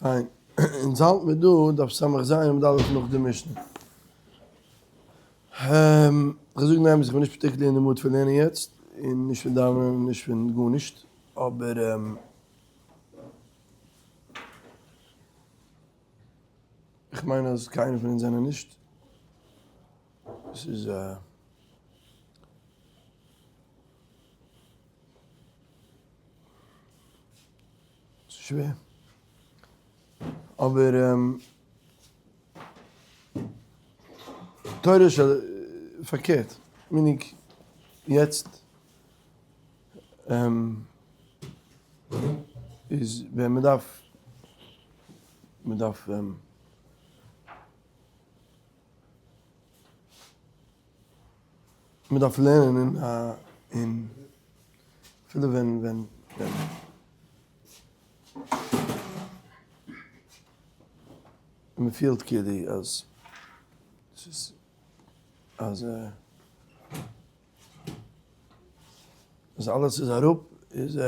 פיין, אונז האלט מיר דא דף סמך ז עמוד א' נאך די משנה. כ'זאג דעם אמת איך בין נישט particularly אין די mood פון לערנען יעצט, און נישט פון דאווענען און נישט פון גארנישט, אבער איך מיין אז קיינער פון אונז זענען נישט, ס'איז א. ס'איז שווער. אבער תורה של פארקערט, meaning יעצט איז ווען מ'דארף מ'דארף מ'דארף לערנען און אפילו ווען ווען ווען מ'פילט כאילו אז ס'איז אז אז אלעס איז אראפ איז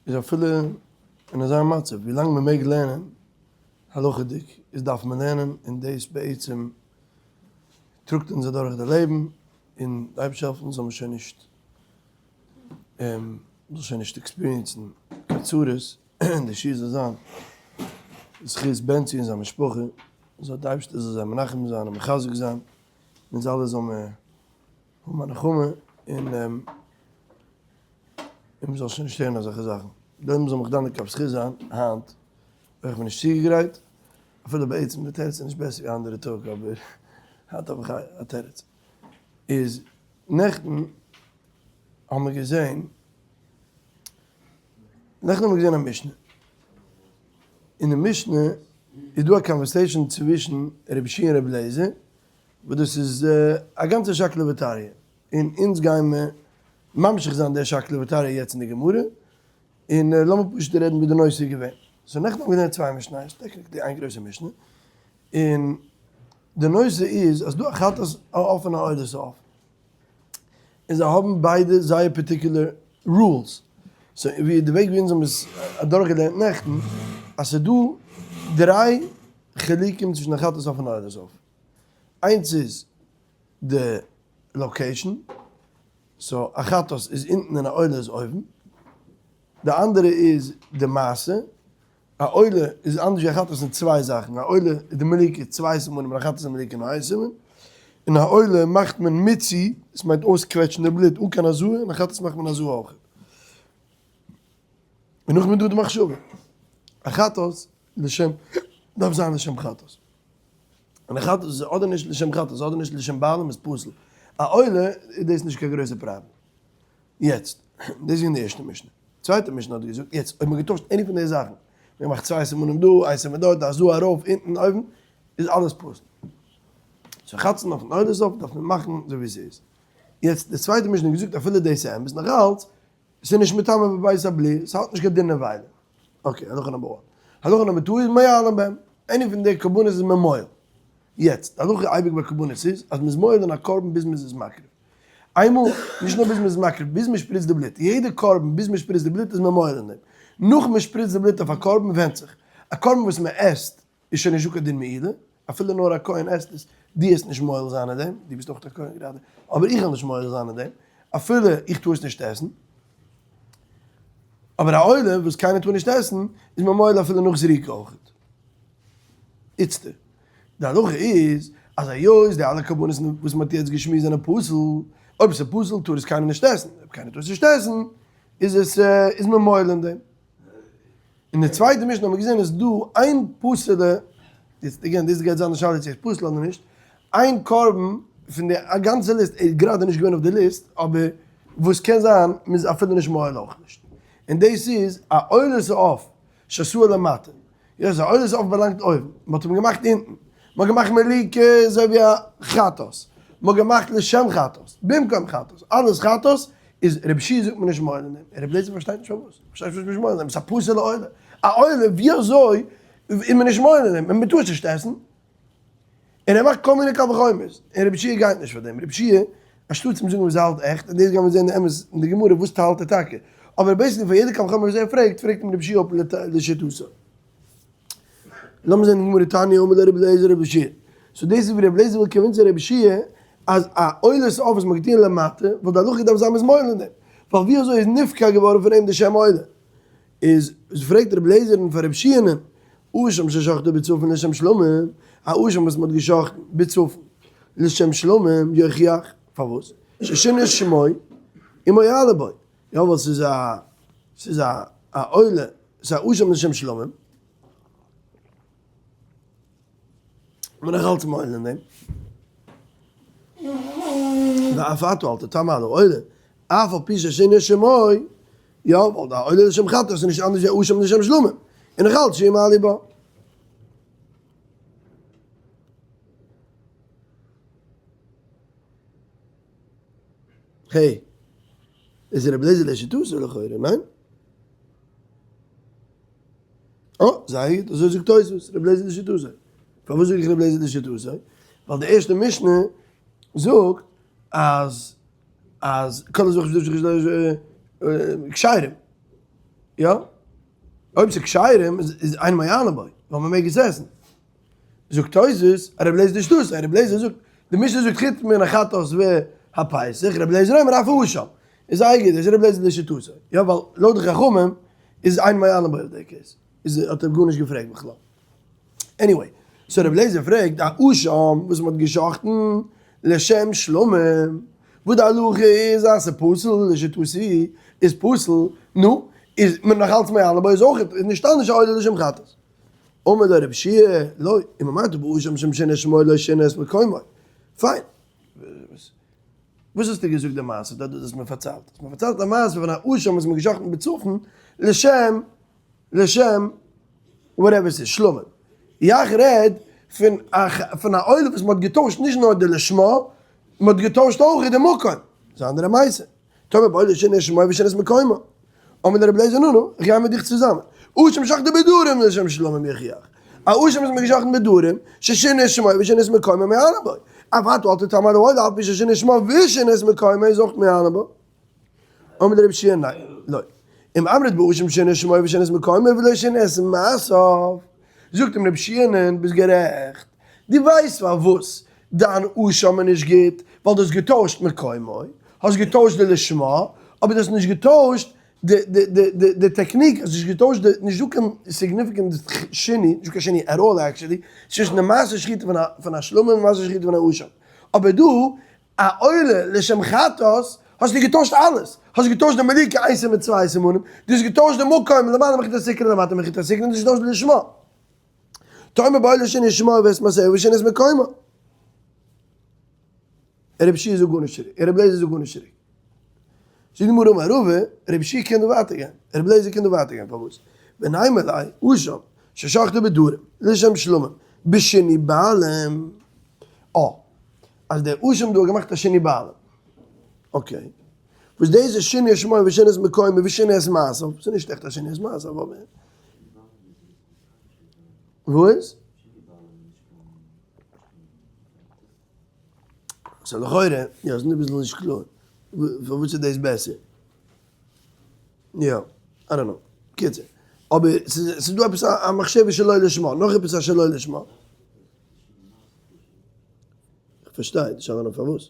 איז אפילו אין אזא מצב ווילאנג מ'מעג לערנען הלכה'דיג איז דארף מען לערנען און דאס בעצם טראגט אונז אדורך די לעבן און די אייבערשטער העלפן זאל מען שוין נישט זאל שוין נישט experience ן קיין צרות און די שיעור זאל זיין זכות בנצי און זיין משפחה זאל די אייבערשטער זאל זיי מנחם זיין און מחזק זיין אונז אלע זאל מען האבן א נחמה און און מען זאל שוין נישט הערן אזעלכע זאכן. די עולם זאל מיך דן לכף זכות זיין היינט ווען איך בין נישט צוגעגרייט, אפילו בעצם די תירוץ איז נישט בעסער ווי אנדערע טאג אבער היינט האב איך א תירוץ. איז נעכטן האבן מיר געזען, נעכטן האבן מיר געזען א משנה, אין די משנה איז דא א conversation צווישן רבי יהושע און רבי אליעזר, וואס דאס איז א גאנצע שקלא וטריא, און אונז גיימער ממשיך זיין די שקלא וטריא יעצט אין די גמרא, און לאמיר פשוט רעדן ווי די נושא איז געווען. so נעכטן האבן מיר געלערנט צוויי משניות, technically איין גרויסע משנה, און די נושא איז אז דא א חטאת העוף און א עולת העוף, און זיי האבן ביידע זייער particular rules, so ווי די וועג ווי אונז האבן עס אדורכגעלערנט נעכטן, אז ס'איז דא דריי חילוקים צווישן א חטאת העוף און א עולת העוף. איינס איז די location, so א חטאת איז אונטן און א עולה איז אויבן. די אנדערע איז די מעשה, א עולה איז אנדערש ווי א חטאת אין צוויי זאכן, א עולה איז די מליקה צוויי סימנים און א חטאת איז מליקה נאר איין סימן, און א עולה מאכט מען מיצוי, דאס מיינט אויסקוועטשן די בלוט אן קיין הזאה, און א חטאת מאכט מען הזאה אויך. און נאכדעם איז דא די מחשבה, א חטאת לשם דארף זיין לשם חטאת. און א חטאת איז אדער נישט לשם חטאת אדער נישט לשם בעלים איז פסול. א עולה איז דאס נישט קיין גרויסע פראבלעם. יעצט, דאס איז געווען די ערשטע משנה. צווייטע משנה האט געזאגט, יעצט אויב מ'האט געטוישט any פון די זאכן, מ'האט געמאכט צוויי סימנים דא, איין סימן דארט, א זוה ארויף, אונטן, אויבן, איז אלעס פסול. so חטאת אויפן עולת העוף דארף מען מאכן אזוי ווי ס'איז. יעצט, די צווייטע משנה האט געזאגט אפילו דאס איז אמת, נאכאלץ, ס'איז נישט מטמא בבית הבליעה, ס'האט נישט קיין דין נבילה. okay, הלכה number one. הלכה number two איז מועלין בהם. any פון די קרבנות איז מען מועל. יעצט, די הלכה אייביג ביי קרבנות איז, אז מ'איז מועל אין א קרבן ביז מ'איז עס מקריב. איינמאל, נישט נאר ביז מ'איז מקריב, ביז מ'שפריצט די בלוט. יעדע קרבן ביז מ'שפריצט די בלוט איז מען מועל אין דעם. נאך מ'שפריצט די בלוט אויף א קרבן ווענדט זיך. א קרבן וואס מ'עסט איז שוין נישטא קיין דין מעילה, אפילו נאר א כהן עסט עס, דו עסט נישט מועל זיין אין דעם, דו ביסט אויך א כהן גראדע, אבער איך וועל נישט מועל זיין אין דעם, אפילו איך טאר עס נישט עסן. אבער א עולה וואס קיינער טאר נישט עסן, איז מען מועל אפילו נאך זריקה אויך. איצטער, די הלכה איז אז היות די אלע קרבנות וואס מען האט יעצט געשמועסט זענען פסול, אויב עס איז פסול טאר עס קיינער נישט עסן, אויב קיינער טאר עס נישט עסן, איז עס איז מען מועל אין דעם. אין די צווייטע משנה האט מען געזען איז דא איין פסול'ע, יעצט again דאס גייט זיין די שאלה צו עס איז פסול אדער נישט, איין קרבן פון די גאנצע ליסט איז גראדע נישט געווען אויף די ליסט, אבער וואס קען זיין מען איז אפילו נישט מועל אויך נישט, און דאס איז א עולת העוף שעשאוה למטה, יא ס'איז א עולת העוף באלאנגט אויבן, מען האט אים געמאכט אונטן, מען האט געמאכט מליקה אזוי ווי א חטאת, מען האט געמאכט לשם חטאת, במקום חטאת, אלעס חטאת, איז רבי יהושע זאגט מען נישט מועל אין דעם, רבי אליעזר פארשטייט נישט פארוואס, פארשטייט נישט פארוואס מ'איז מועל אין דעם, ס'איז א פסול'ע עולה, א עולה ווי אזוי איז מען נישט מועל אין דעם, מען טאר עס נישט עסן, און ער מאכט כל מיני קל וחומר'ס, און רבי יהושע גייט נישט פאר דעם, רבי יהושע אנשטאט צום זאגן וואס ער האלט עכט, און דאס גייען מיר זען די אמת אין די גמרא וואס האלט ער טאקע, אבער basically פאר יעדע קל וחומר וואס ער פרעגט, פרעגט אים רבי יהושע אפ לשיטתו. לאמיר זען אין גמרא תניא אמר ליה רבי אליעזר לרבי יהושע. so דאס איז ווי רבי אליעזר וויל convince ן רבי יהושע אז א עולת עוף וואס מ'האט געטון למטה וואלט די הלכה געדארפט זיין מ'איז מועל אין דעם. ווייל ווי אזוי איז נפקע געווארן פון אים די שם עולה? איז פרעגט רבי אליעזר'ן פאר רבי יהושע'נען, אשם ששחטו בצפון לשם שלמים, א אשם וואס מ'האט געשחטן בצפון לשם שלמים יוכיח, פארוואס? ששינה שמו ומועלין בו, יא ווייל ס'איז א ס'איז א א עולה, ס'איז א אשם לשם שלמים, מען נאך אלץ מועל אין דעם. ואף אתה אל תתמה על העולה, אף על פי ששינה שמו, יא ווייל די עולה לשם חטאת איז נישט אנדערש ווי אשם לשם שלמים, און נאך אלץ שימעלו בו. העי, איז רבי אליעזר לשיטתו לכאורה, ניין? אה, זייער גוט, אזוי זאגט תוספות, רבי אליעזר לשיטתו. פארוואס זאג איך רבי אליעזר לשיטתו? ווייל די ערשטע משנה זאגט אז אז כל הזבחים כשרים. יא? אויב ס'איז כשרים איז אין מועלין בו, ווייל מ'מעג עס עסן. זאגט תוס', רבי אליעזר לשיטתו, רבי אליעזר זאגט, די משנה זאגט חוץ מן החטאת והפסח, רבי אליעזר אומר אף האשם. איז זייער גוט, דאס איז רבי אליעזר לשיטתו. יא, ווייל לויט די חכמים איז אין מועלין בו אויף די case. איז האט ער גארנישט געפרעגט בכלל. anyway, so רבי אליעזר פרעגט, א אשם וואס מ'האט גע'שחט'ן לשם שלמים, וואס די הלכה איז אז ס'איז פסול לשיטתי איז פסול, נו, איז מען נאך אלץ מועלין בו איז אויך נישט אנדערש א עולה לשם חטאת. אמר לו רבי יהושע, לא, אם אמרת באשם ששינה שמו לא שינה את מקומו. פיין. וואס האסטו געזאגט די מעשה דארט וואס האסט מיר פארציילט? האסט מיר פארציילט א מעשה פון א אשם וואס מ'האט געשחט'ן בצפון לשם לשם whatever ס'איז, שלמים. יאך רעד פון א פון א עולה וואס מ'האט געטוישט נישט נאר די לשמה, מ'האט געטוישט אויך די מקום. ס'איז א אנדערע מעשה. תאמר בעולה שינה שמו ושינה את מקומו. אמר לרבי אליעזר נו נו, איך גיי מיט דיך צוזאמען. אשם שחטו בדרום לשם שלמים יוכיח. א אשם איז מען געשחטן בדרום, ששינה שמו ושינה את מקומו מועלין בו. אף אתה אל תתמה על העולה אף פי ששינה שמו ושינה את מקומו איז אויך מועלין בו. אמר לרבי יהושע ניין, לא. אם אמרת באשם שינה שמו ושינה את מקומו ולא שינה את מעשיו. זאגט אים רבי יהושע ביסט גערעכט. דו ווייסט פארוואס דיין אשם איז נישט גוט? ווייל דו האסט געטוישט מקומו, האסט געטוישט די לשמה, אבער דו האסט נישט געטוישט די technique, האסט נישט געטוישט די, נישט דא קיין significant שינוי, נישט דא קיין שינוי at all actually, צווישן די מעשה שחיטה פון א שלמים און מעשה שחיטה פון א אשם. אבער דא, א עולה לשם חטאת, האסטו געטוישט אלעס, האסט געטוישט די מליקה איינס מיט צוויי סימנים, דו האסט געטוישט די מקום למעלה מחוט הסיקרא למטה מחוט הסיקרא, און דו האסט געטוישט די לשמה. תאמר בעולה שינה שמו ואת מעשהו ושינה את מקומו. רבי יהושע זאגט גארנישט צוריק, רבי אליעזר זאגט גארנישט צוריק. זאגט די גמרא אמר רבא, רבי יהושע קען דא ווייטער גיין, רבי אליעזר קען דא ווייטער גיין, פארוואס? ונימא ליה אשם ששחטו בדרום לשם שלמים בשינוי בעלים, אה, אז דער אשם דא האט געמאכט א שינוי בעלים, okay, וואס דאס איז שינה שמו ושינה את מקומו ושינה את מעשיו, ס'איז נישט עכט א שינה את מעשיו אבער. וואס? so לכאורה, יא, ס'איז אביסל נישט קלאר. פארוואס איז דאס בעסער? יא, I don't know. קיצור. אבער ס'איז דא עפעס א מחשבה שלא לשמה, נאך עפעס א שלא לשמה. איך פארשטיי, די שאלה נאר פארוואס.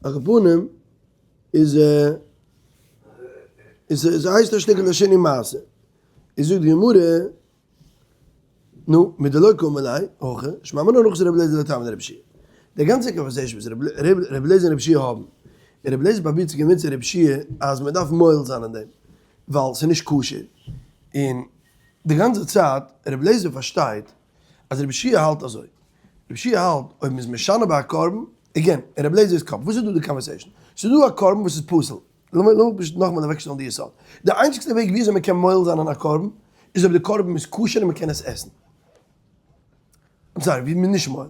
על כל פנים, איז איז איז הייסט א שטיקל א שינוי מעשה. איז זאגט די גמרא, נו, מדלא קאמר ליה, הכי, שמע מינה נאך רבי אליעזר לטעמיה דרבי יהושע. די גאנצע conversation וואס רבי אליעזר און רבי יהושע האבן, און רבי אליעזר פרובירט צו convince ן רבי יהושע אז מען דארף מועל זיין אין דעם, ווייל ס'איז נישט כשר, און די גאנצע צייט רבי אליעזר פארשטייט אז רבי יהושע האלט אזוי, רבי יהושע האלט אויב מ'איז משנה ביי א קרבן, again, אין רבי אליעזר'ס קאפ, וואס איז דא די conversation? ס'איז דא א קרבן וואס איז פסול, לאמיר פשוט נאכאמאל אוועקשטעלן די יסוד, די איינציגסטע וועג וויאזוי מ'קען מועל זיין אין א קרבן, איז אויב די קרבן איז כשר און מ'קען עס עסן. I'm sorry, ווי מ'איז נישט מועל.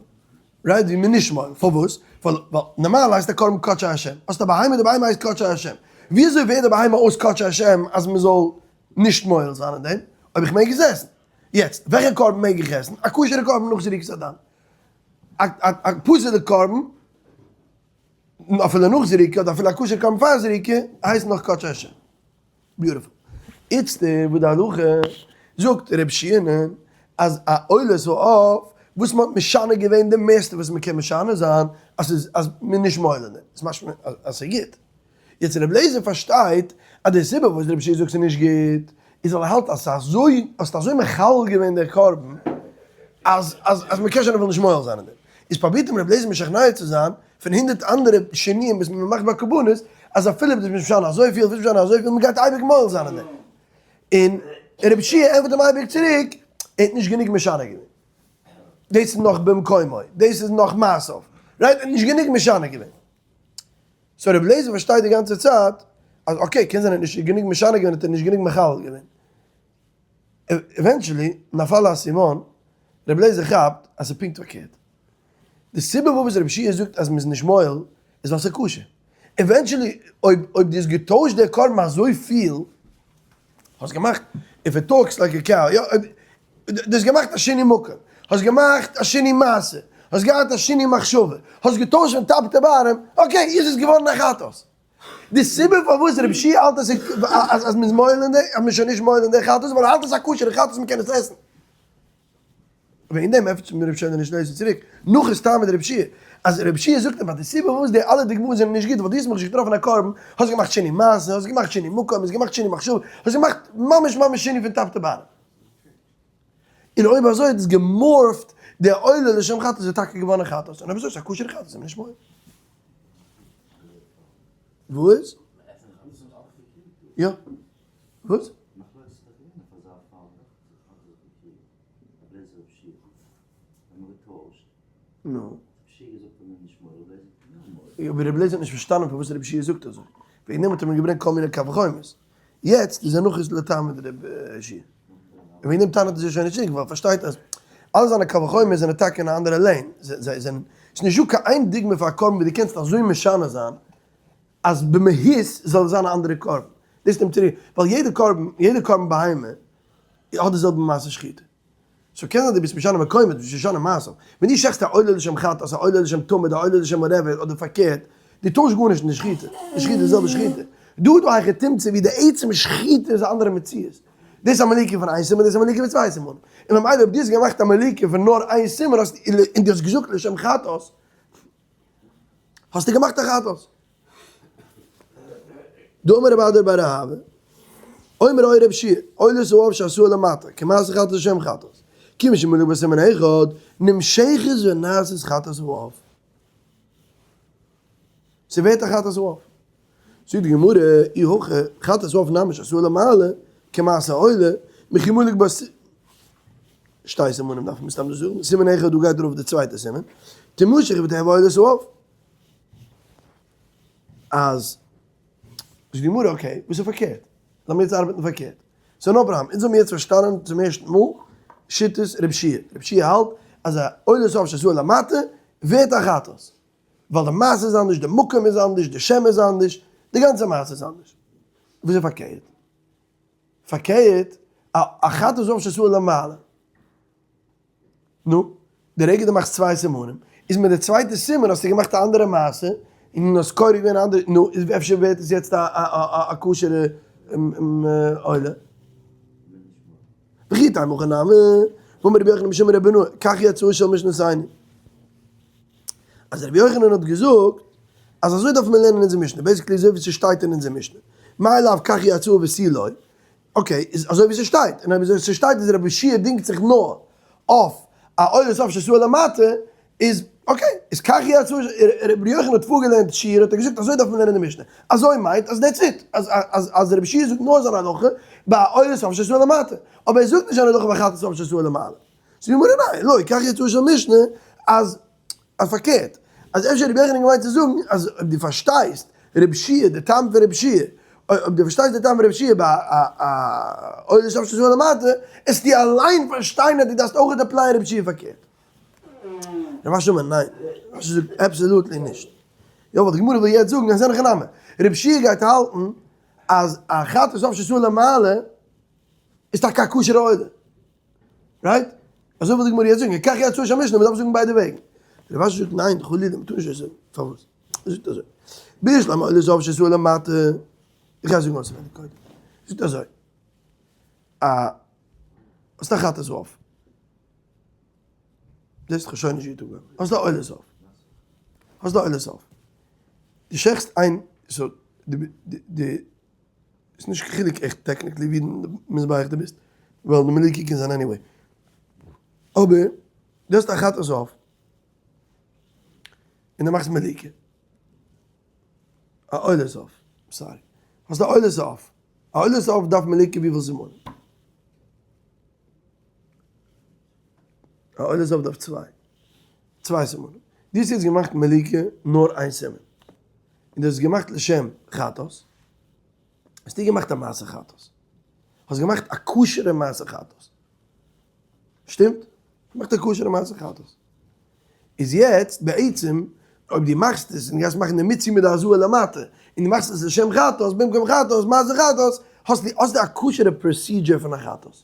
right? ווי מ'איז נישט מועל. פארוואס? ווייל נארמאל הייסט א קרבן קדשי השם. האסט א בהמה, די בהמה הייסט קדשי השם. וויאזוי ווערט די בהמה אויס קדשי השם אז מ'זאל נישט מועל זיין אין דעם? אויב איך מעג עס עסן. יעצט, וועלכע קרבן מעג איך עסן? א כשר'ע קרבן נאך זריקת הדם. א פסול'ע קרבן. אפילו נאך זריקה אדער אפילו א כשר קרבן פאר זריקה הייסט נאך קדשי השם. Beautiful. איצטער וואס די הלכה זאגט ר' יהושע אז א עולת העוף וואס מען האט משנה געווען די מערסטע וואס מען קען משנה זיין אז ס'איז אז מען איז נישט מועל אין דעם איז משמע אז ס'איז גוט. יעצט ר' לעזער פארשטייט אז די סיבה וואס ר' יהושע זאגט ס'איז נישט גוט איז ווייל ער האלט אז ס'איז אזוי האסט אזוי מחלל געווען דער קרבן אז אז אז מען קען שוין אפילו נישט מועל זיין אין דעם. איז פרובירט אים ר' לעזער משכנע צו זיין פון הונדערט אנדערע שינויים וואס מען מאכט ביי קרבנות, אז אפילו אויב דו ביסט משנה אזויפיל, ביסט משנה אזויפיל, מען גייט אייביג מועל זיין אין דעם. און רבי יהושע ענטפערט אים אייביג צוריק, ער האט נישט גענוג משנה געווען. דאס איז נאך במקומו, דאס איז נאך מעשיו. Right? ער האט נישט גענוג משנה געווען. So רבי אליעזר פארשטייט די גאנצע צייט, אז okay, קען זיין ער האט נישט גענוג משנה געווען, האט ער נישט גענוג מחלל געווען. Eventually, נפל האסימון, רבי אליעזר כאפט אז ס'איז פונקט פארקערט. די סיבה פארוואס רבי יהושע זאגט אז מ'איז נישט מועל איז ווייל ס'איז כשר. Eventually אויב אויב דו האסט געטוישט דער קרבן אזויפיל, האסט געמאכט, if it talks like a cow, יא, אויב דו האסט געמאכט א שינוי מקום, האסט געמאכט א שינוי מעשה, האסט געהאט א שינוי מחשבה, האסט געטוישט פון top to bottom, okay, איז עס געווארן א חטאת. די סיבה פארוואס רבי יהושע האלט אז אז מ'איז מועל אין די, אז מ'איז שוין נישט מועל אין די חטאת, ווייל ער האלט עס א כשר'ע חטאת מ'קען עס עסן. וועגן דעם עפענט מיר רבי שמעון נישט נוסף צוריק, נאך איז טעמא דרבי יהושע, אז רבי יהושע זאגט אים אז די סיבה פארוואס די אלע דוגמאות זענען נישט גוט ווייל דו האסט מיך נישט געטראפן א קרבן, האסט געמאכט שינוי מעשה, האסט געמאכט שינוי מקום, האסט געמאכט שינוי מחשבה, האסט געמאכט ממש ממש שינוי פון top to bottom. און אויב אזוי האט עס גע morph ט די עולה לשם חטאת איז טאקע געווארן א חטאת, און אויב אזוי איז עס א כשר'ע חטאת איז מען נישט מועל. וואס? יא. וואס? נו. אבער רבי אליעזר האט נישט פארשטאנען פארוואס רבי יהושע זאגט אזוי. וועגן דעם האט ער אים געברענגט כל מיני קל וחומר'ס. יעצט איז ער נחית לטעמא דרבי יהושע. און וועגן דעם טענה'ט ער זיך שוין נישט צוריק, ווייל ער פארשטייט אז אלע זיינע קל וחומר'ס זענען טאקע אין א אנדערע lane. זיי זענען, ס'איז נישטא קיין איין דוגמא פאר א קרבן ווי דו קענסט אזוי משנה זיין אז במהות זאל עס זיין א אנדערע קרבן. דאס נעמט צוריק, ווייל יעדע קרבן, יעדע קרבן בהמה האט די זעלבע מעשה שחיטה. So קען זיין דו ביסט משנה מקומו, דו ביסט משנה מעשה. ווען דו שעכטסט א עולה לשם חטאת, א עולה לשם תמיד, א עולה לשם ערבה, אדער פארקערט, דו טוישט גארנישט אין די שחיטה. די שחיטה איז די זעלבע שחיטה. דא איז דא א היכי תמצא ווי די עצם שחיטה איז א אנדערע מציאות. דאס איז א מליקה פון איין סימן, דאס איז א מליקה פון צוויי סימנים. און ממילא אויב דו האסט געמאכט א מליקה פון נאר איין סימן, און דו האסט געזאגט לשם חטאת, האסטו געמאכט א חטאת. דאמר רב אדא בר אהבה, אומר היה רב שיע, עולת העוף שעשאה למטה, כמעשה חטאת לשם חטאת, כיוון שמלא בסימן אחד, נמשכת ונעשית חטאת העוף. ס'ווערט א חטאת העוף. זאגט די גמרא, אי הכי, חטאת העוף נמי שעשאה למעלה, כמעשה עולה, מכי מלק בה שתי סימנים דארף מען מסתם דא זאגן, סימן אחד דא גייט ארויף די צווייטע סימן, תמשך ותהוי עולת העוף. אז זאגט די גמרא okay, וואס איז פארקערט? לאמיר יעצט ארבעטן פארקערט. So no problem, אונז האבן יעצט פארשטאנען צום ערשטן מאל שיטת רב שיע. רב שיע האלט אז א עולת העוף שעשאה למטה ווערט א חטאת. ווייל די מעשה איז אנדערש, די מקום איז אנדערש, די שם איז אנדערש, די גאנצע מעשה איז אנדערש. וואס איז פארקערט? פארקערט, א חטאת העוף שעשאה למעלה. נו, די רגע דו מאכסט צוויי סימנים, איז מיט די צווייטע סימן האסטו געמאכט א אנדערע מעשה, און האסט קורא געווען א אנדערע, נו, איז אפשר ווערט עס יעצט א כשר'ע עולה. וכי תימא הכי נמי, והאמר רבי יוחנן משום רבי בנאה, כך היא הצעה של משנתנו. אז רבי יוחנן האט געזאגט אז אזוי דארף מען לערנען אונזער משנה, basically אזוי ווי ס'שטייט אין אונזער משנה, מאי לאו כך היא הצעה ותו לא, okay, איז אזוי ווי ס'שטייט, און אויב אזוי ווי ס'שטייט איז רבי יהושע דינגט זיך נאר אויף א עולת העוף שעשאה למטה, איז okay, איז כך היא הצעה, רבי יוחנן האט פארגעלערנט שיעור האט ער געזאגט אזוי דארף מען לערנען די משנה, אזוי מיינט אז that's it, אז אז אז רבי יהושע זאגט נאר זיין הלכה ביי א עולת העוף שעשאה למטה, אבער ער זאגט נישט זיין הלכה ביי חטאת העוף שעשאה למעלה. זאגט די גמרא ניין, לא, כך היא הצעה של משנה אז אז פארקערט, אז אפשר רבי יוחנן געמיינט צו זאגן אז אויב דו פארשטייסט רבי יהושע, די טעם פון רבי יהושע, אויב דו פארשטייסט די טעם פון רבי יהושע ביי א עולת העוף שעשאה למטה, עסטו אליין פארשטיין אז דו דארפסט אויך apply ען רבי יהושע פארקערט. רב אשי אמר ניין, רב אשי זאגט absolutely נישט. יא ווייל די גמרא וויל יעצט זאגן אז אין הכי נמי, רבי יהושע גייט האלטן אז א חטאת העוף שעשאה למעלה איז טאקע א כשר'ע עולה. Right? אזוי וויל די גמרא יעצט זאגן, כך היא הצעה של משנה, מ'דארף זאגן ביידע וועגן. רב אשי זאגט ניין, חלילה, מ'טאר נישט אזוי זאגן. פארוואס? ער זאגט אזוי. בשלמא עולת העוף שעשאה למטה, איך גיי זאגן אויסענווייניג קודם. זאגט אזוי, א האסט א חטאת עוף. דאס האב איך שוין נישט געטון. האסט א עולת עוף. האסט א עולת עוף. דו שעכסט איין, so די די ס'איז נישט קיין חילוק עכט technically ווי אין די מזבח דו ביסט, ווייל די מליקה קען זיין anyway. אבער דו האסט א חטאת עוף. און דו מאכסט מליקה. א עולת עוף, sorry. האסט א עולת עוף. א עולת עוף דארף מליקה וויפיל סימנים? א עולת עוף דארף צוויי. צוויי סימנים. דו האסט יעצט געמאכט מליקה נאר איין סימן. און דו האסט געמאכט לשם חטאת. האסטו געמאכט א מעשה חטאת. האסט געמאכט א כשר'ע מעשה חטאת. שטימט? געמאכט א כשר'ע מעשה חטאת. איז יעצט בעצם אויב דו מאכסט עס און גייסט מאכן די מצוה מיט די הזאה למטה, און דו מאכסט עס לשם חטאת במקום חטאת מעשה חטאת, האסטו האסטו א כשר'ע procedure פון א חטאת.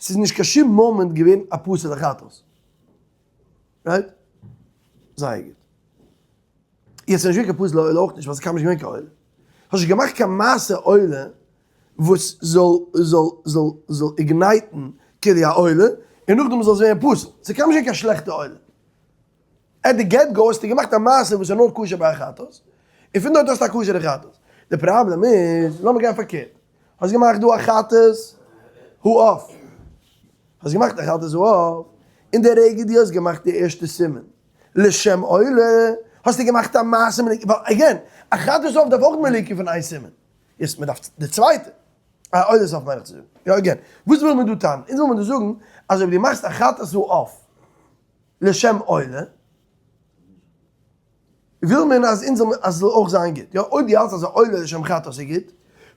ס'איז נישט קיין שום מאמענט געווען א פסול'ע חטאת. right? זייער גוט. יעצט איז נישט געווען קיין פסול'ע עולה אויך נישט ווייל ס'איז קיינמאל נישט געווען קיין עולה. האסט נישט געמאכט קיין מעשה עולה וואס זאל זאל זאל זאל ignite ן כאילו א עולה און נאכדעם זאל עס ווערן פסול. ס'איז קיינמאל נישט געווען קיין שלעכטע עולה. at the get go האסטו געמאכט א מעשה וואס איז נאר כשר ביי א חטאת, און פון דארט האסטו א כשר'ע חטאת. די פראבלעם איז, לאמיר גיין פארקערט, האסט געמאכט דא א חטאת העוף, האסט געמאכט א חטאת העוף, אין די רגע דו האסט געמאכט די ערשטע סימן לשם עולה, האסטו געמאכט א מעשה מליקה, ווייל again, א חטאת העוף דארף אויך מליקה פון איין סימן, יעצט מען דארף די צווייטע, א עולת העוף מיין איך צו זאגן, יא again, וואס וויל מען דא טענה'ן? אונז וויל מען דא זאגן אז אויב דו מאכסט א חטאת העוף לשם עולה, וויל מען אז אונז זאל אז עס זאל אויך זיין גוט, יא אויב דו האלטסט אז א עולה לשם חטאת איז גוט,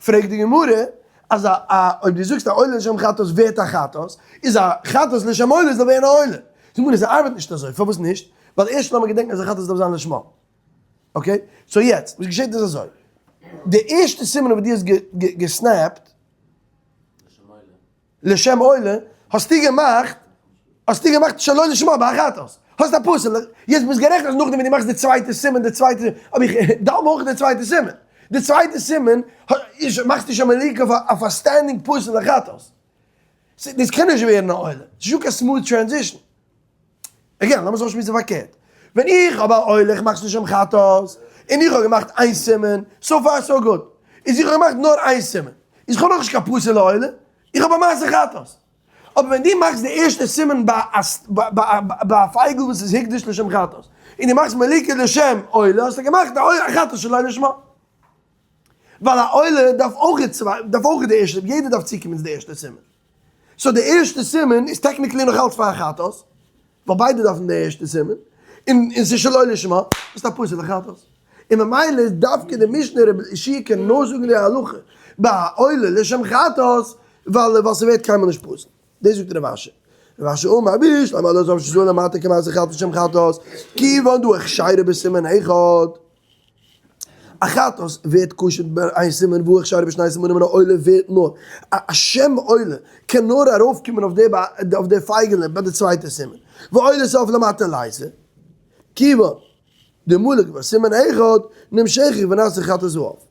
פרעגט די גמרא אז א א אויב דו זאגסט א עולה לשם חטאת ווערט א חטאת, איז א חטאת לשם עולה זאל ווערן א עולה. זאגט די גמרא ס'ארבעט נישט אזוי, פארוואס נישט? ווייל ערשט לאמיר געדענקן אז א חטאת דארף זיין לשמה. okay? so יעצט וואס געשעט איז אזוי, די ערשטע סימן וואס דו האסט גע snap ט, לשם עולה, האסטו געמאכט, האסטו געמאכט שלא לשמה ביי א חטאת, האסט א פסול, יעצט ביסט גערעכט אז נאכדעם ווען דו מאכסט די צווייטע סימן, די צווייטע, אבער איך דארף אויך די צווייטע סימן, די צווייטע סימן מאכסטו שוין מליקה אויף א standing פסול'ע חטאת, דאס קען נישט ווערן א עולה, ס'נישטא קיין smooth transition. again, לאמיר זיך אויסשמועסן פארקערט. ווען איך האב א עולה, איך מאך עס נישט לשם חטאת, און איך האב געמאכט איין סימן, so far so good. איז איך האב געמאכט נאר איין סימן. איז איך האב נאכנישט קיין פסול'ע עולה, איך האב א מעשה חטאת. אבער ווען דו מאכסט די ערשטע סימן ביי א פייגל וואס איז הקדש לשם חטאת, און דו מאכסט מליקה לשם עולה, האסטו געמאכט א חטאת שלא לשמה. ווייל א עולה דארף אויך צוויי, דארף אויך די ערשטע, יעדער דארף צוקומען צו די ערשטע סימן. so די ערשטע סימן איז technically נאך אלץ פאר א חטאת, ווייל ביידע דארפן די ערשטע סימן, און און ס'איז שלא לשמה, איז א פסול'ע חטאת. און ממילא איז דווקא די משנה רבי יהושע קען נאר זאגן די הלכה ביי א עולה לשם חטאת, ווייל ווייל ס'ווערט קיינמאל נישט פסול. דאס זאגט רב אשי. רב אשי אמר בשלמא עולת העוף שעשאה למטה כמעשה חטאת לשם חטאת, כיוון דהא אכשרה בסימן אחד. א חטאת ווערט כשר ביי איין סימן והא אכשרה בשני סימנים און א עולה ווערט נאר א שם עולה קען נאר ארויפקומען אויף די אויף די פייגעלע ביי די צווייטע סימן ועולת העוף למטה ליתא כיוון דמלק בסימן אחד נמשכת ונעשה חטאת העוף.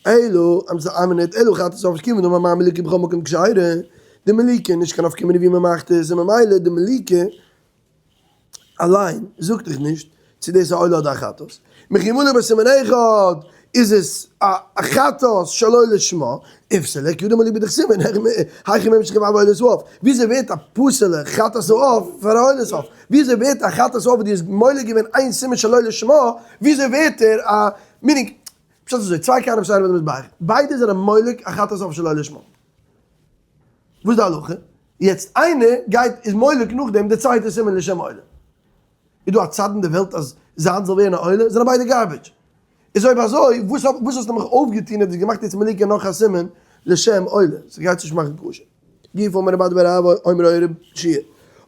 אלא, איין מינוט, אלא חטאת העוף כיוון דאמר מר מליקה בכל מקום כשרה, די מליקה נישט קיין נפקא מינה ווי מען מאכט עס, און ממילא די מליקה אליין זאגט דיך נישט צו דאס איז א עולה אדער א חטאת. מכי מלק בסימן אחד איז עס א חטאת שלא לשמה, איפסליה כי הא דמליק בדכסימן, היכי ממשכא והוי עולת העוף, וויאזוי ווערט א פסול'ע חטאת העוף פאר א עולת העוף? וויאזוי ווערט א חטאת העוף וואס דו האסט מולק געווען איין סימן שלא לשמה, וויאזוי ווערט ער א, meaning, פשט איז אזוי, צוויי כהנים שטייען ביי די מזבח, ביידע זענען מולק א חטאת העוף שלא לשמה. וואס איז די הלכה? יעצט איינער גייט איז מולק נאכדעם די צווייטע סימן לשם עולה. איז דא א צד אין די וועלט אז זיינס זאל ווערן א עולה? זענען ביידע garbage. איז אויב אזוי וואס וואס האסטו מיך אויפגעטון אז דו האסט געמאכט יעצט מליקה נאך א סימן לשם עולה? ס'גייט זיך נישט מאכן כשר. גופא אמר רב אדא בר אהבה אמר ר' יהושע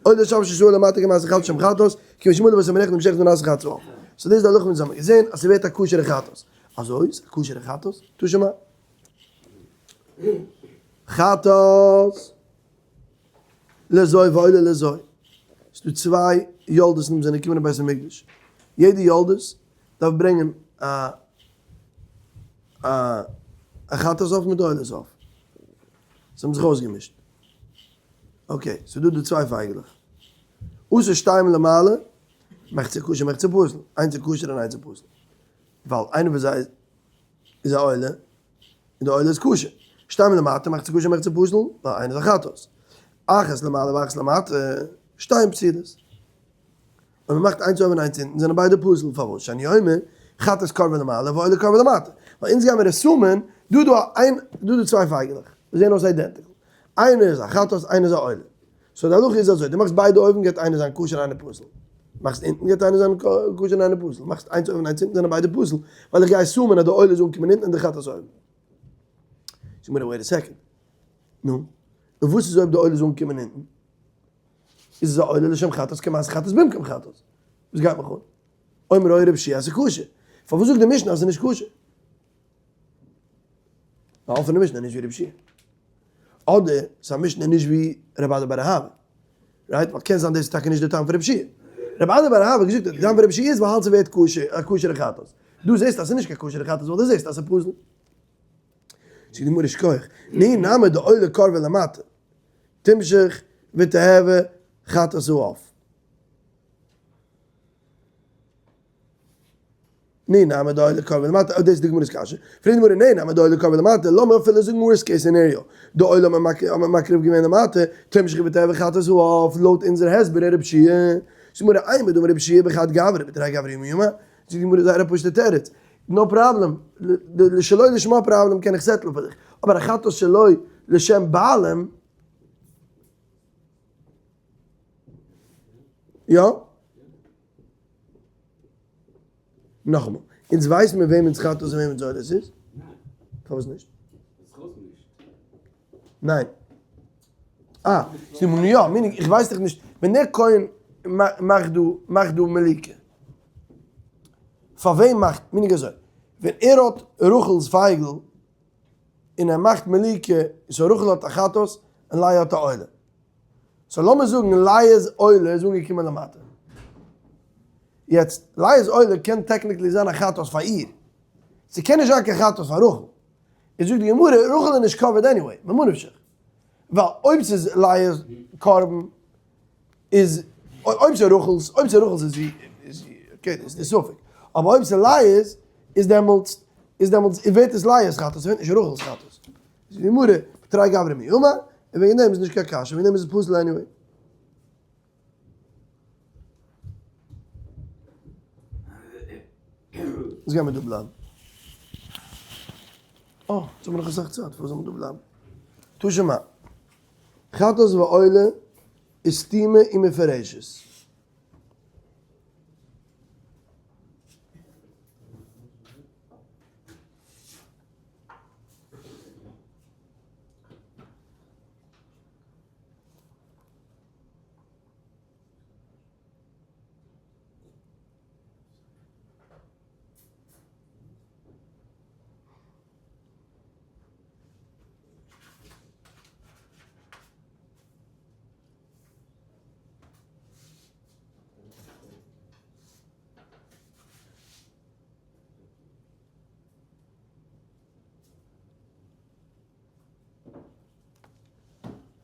עולת העוף שעשאה למטה כמעשה חטאת לשם חטאת, כיוון שמלק בסימן אחד נמשכת ונעשה חטאת העוף. so דאס איז די הלכה וואס אונז האבן געזען אז ס'ווערט א כשר'ע חטאת. אזוי? ס'איז א כשר'ע חטאת? תא שמע. חטאת לזו ועולה לזו. ס'איז דא צוויי יולדות'ן וואס זענען געקומען אין בית המקדש. יעדע יולדת דארף ברענגען א א א חטאת עוף מיט עולת עוף. זיי האבן זיך אויסגעמישט. okay, ס'איז דא די צוויי פייגעלעך. עשה שתיים למעלה, מחצה כשר מחצה פסול. איינס איז כשר און איינס איז פסול. ווייל איינער פון זיי איז א עולה, און די עולה איז כשר. שתיים למטה מחצה כשר מחצה פסול, ווייל איינער איז א חטאת. אחת למעלה ואחת למטה, שתיים פסולות. אויב מ'מאכט איינס אויבן און איינס אונטן זענען ביידע פסול, פארוואס? שאני אומר, חטאת קרבה למעלה ועולה קרבה למטה. ווייל אונז גיימיר assume ען, דא דא איין, דא דא צוויי פייגעלעך, וואס זעען אויס identical. איינער איז א חטאת, איינער איז א עולה. so די הלכה איז אזוי, דו מאכסט ביידע אויבן גייט איינער זיין כשר איינער פסול. מאכסט אונטן גייט איינער זיין כשר און איינער פסול. מאכסט איינס אויבן איינס אונטן זענען ביידע פסול, ווייל איך גיי assume ען אז די עולה איז אנגעקומען אונטן און די חטאת אויבן. זאג מיר wait a second. נו, און וואס איז אויב די עולה איז אנגעקומען אונטן? איז עס א עולה לשם חטאת כמעשה חטאת במקום חטאת. וואס גייט מיך אן? אומר היה רב שיע אז ס'איז כשר. פארוואס זאגט די משנה אז ס'איז נישט כשר? ווייל פון די משנה נישט ווי רב שיע. אדער ס'איז א משנה נישט ווי רב אדא בר אהבה. right? ווייל קען זיין דאס איז טאקע נישט די טעם פון רב שיע. רב אדא בר אהבה האט געזאגט אז די טעם פון רב שיע איז ווייל ס'ווערט כשר, א כשר'ע חטאת. דו זעסט אז ס'איז נישט קיין כשר'ע חטאת ווייל דו זעסט אז ס'איז פסול. זאגט די גמרא שכוח. נהי נמי דעולה קרבה למטה. תמשך ותהווה חטאת העוף. נהי נמי דעולה קרבה למטה, אוי דאס איז די גמרא'ס קשיא. פרעגט די גמרא נהי נמי דעולה קרבה למטה, לאמיר אפילו זאגן worst case scenario, די עולה האט מען מקריב געווען למטה, תמשך ותהווה חטאת העוף, לויט אונזער הסבר רב שיע. זאגט די גמרא אימר דאמר רב שיע בחד גברא בתרי גברי מי אמר, זאגט די גמרא זייער א פשוט'ע תירוץ, no problem, די שלא לשמה פראבלעם קען איך settle ן פאר דיך, אבער א חטאת שלא לשם בעלים, יא? נאכאמאל, אונז ווייסן מיר וועמענס חטאת און וועמענס עולה עס איז? פארוואס נישט? ניין. אה, סימון יא, meaning איך ווייס דאך נישט, ווען דער כהן מאכט דא, מאכט דא מליקה, פאר וועם מאכט, meaning אזוי, ווען ער האט רחל'ס פייגל, און ער מאכט מליקה, so רחל האט א חטאת, און לאה האט א עולה. so לאמיר זאגן לאה'ס עולה איז אנגעקומען למטה. יעצט, לאה'ס עולה קען technically זיין א חטאת פאר איר. ס'קען נישט זיין קיין חטאת פאר רחל. איז זאגט די גמרא, רחל איז נישט covered anyway, ממה נפשך. ווייל אויב ס'איז לאה'ס קרבן איז, אויב ס'איז רחל'ס, אויב ס'איז רחל'ס איז זי, איז זי, okay, דאס איז די ספק. אבער אויב ס'איז לאה'ס, איז דעמאלטס, איז דעמאלטס, ווערט עס לאה'ס חטאת, ס'ווערט נישט רחל'ס חטאת. זאגט די גמרא, בתרי גברי מי אמר, און וועגן דעם איז נישט קיין קשיא, וועגן דעם איז עס פסול anyway. וואס גיימיר דא בלייבן? אה, יעצט האבן מיר נאך אסאך צייט, פארוואס זאל מען דא בלייבן? תא שמע, חטאת ועולה איז סתומה ומפורשת.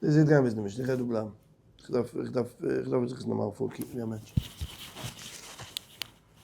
דאס וועט גיין ביז די משנה, איך גיי דא בלייבן. איך דארף, איך דארף, איך דארף זיך עס נארמאל פארקוקן ווי א מענטש.